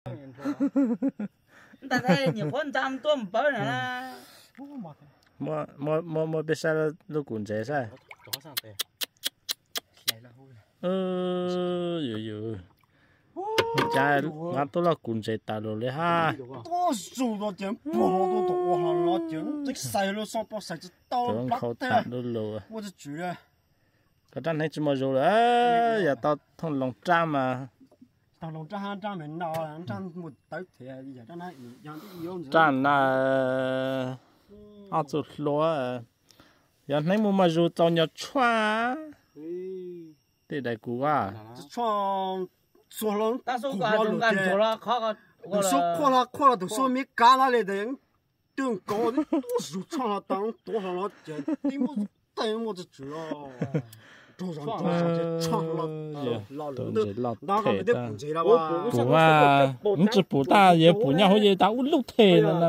Ntag, nyuam qhuav nta tuaj mus pawv na. Muab, muab, muab peb saib lub kuv ntsev saib. Yus, yus, cas nqa tuaj loj kuv ntsev tas lus li hab. Nkhaus tas du lug. Koj rab hneev tsis muaj zug lawm, yog tau thooj loos rab mas. Rab na, ob txuj hlua, yog hneev muaj muaj zug txaus nyuag tshuaj. Tej daim kuv a, tus suab qhuaj hlo qhuaj hlo tus suab miv kab hlo li ntawd, twb nkaus tuaj zug tshuaj hlo tau tuav hlo no ces tib muab tej muaj txog tswm los rau zog rau zog ces tshuaj hlo los lawm. Ntawd koj nws tej kuv ntsev los kuv mas tsis pum tag, yog pum nyob hauv ces tas ub lub them no na.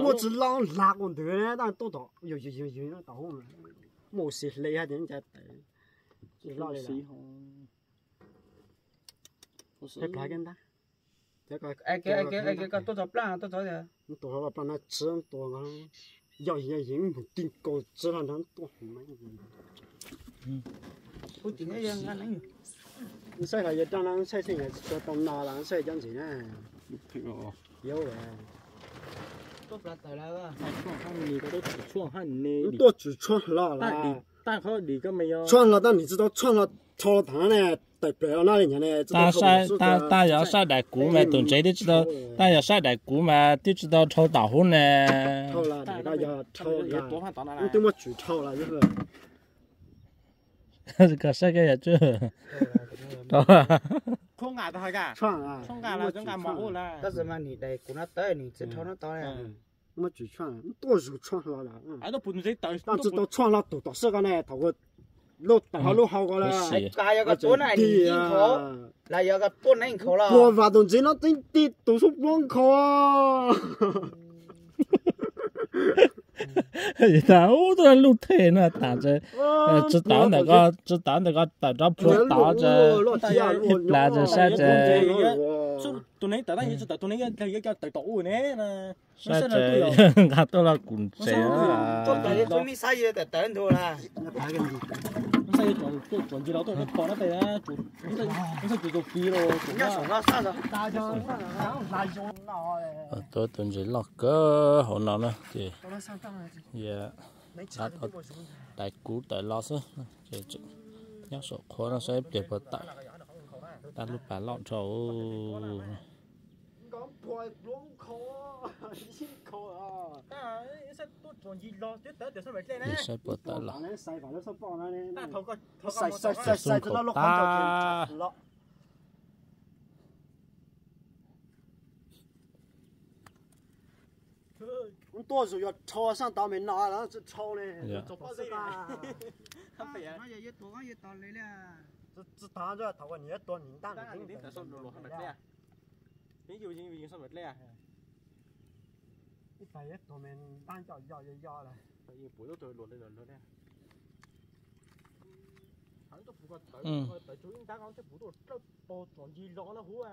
Muaj tsis loj hla qau ntws ne, tab tuaj tom yus yus yus tom hub, muaj xis hle hab ces cas tawm tsis loj li. Tus hlob plab na tsi tua, yog yog yog mus ti nkaus tsi hlo nrog tuaj. Saib hlo yog raj na, saib xeeb yog tsis tau no los saib cov ntsis na. Tuaj tswm tshuaj hlo lawm. Tshuaj hlo tab nim tsis tau tshuaj hlo rho tag ne, tawm plaws no li nyag ne. Tab yog saib daim kuv mas tus ntsev twb tsis tau, tab yog saib daim kuv mas twb tsis tau rho tom hub ne. Twb muab tswm rho lawm. Koj saib koj yog tswj rau. Tab sis mas nim daim kuv no tawm nim tsis rho no tod. Muab tswm tshuaj, tuaj zug tshuaj hlo lawm. Tab tsis tau tshuaj hlo tus tom sij ko ne, thaum lub tawm hlo lub hau ko lawm. Yog koj tuaj neeb nkhaus los, puag vam tus ntsev no tseeb ti tus xub puab nkhaus. Tas ub tuaj lub them no tas, tsis tawv ntawm ko, tsis tawv ntawm ko tawm rov plhuav tod tas. Ib plas tas saib tas. Tus neeg tawm tab yus tsis tawm, tus neeg yog coj tawm tom u ne. Saib tas nqa tuaj loj kuv ntsev. Tuaj tus ntsev loj kawg hauv no na ces, daim kuv tawm los xwb. Nyob saum qhua no saib ib pliag puas tawm. Tab lub pas loj dhau. Saib puas tawm los. Xov xwm nkhaus tas. Tuaj zus yuav rho sab tod me no los tsis rho ne. Tsis tag, thaum nim tuaj nim ntaj ib tag yuav tuag me ntaj coj yoj yoj lawm. Tawm tsuv ib ntab ko thiaj pum tuaj dlawb pog tsom ncig los no huv.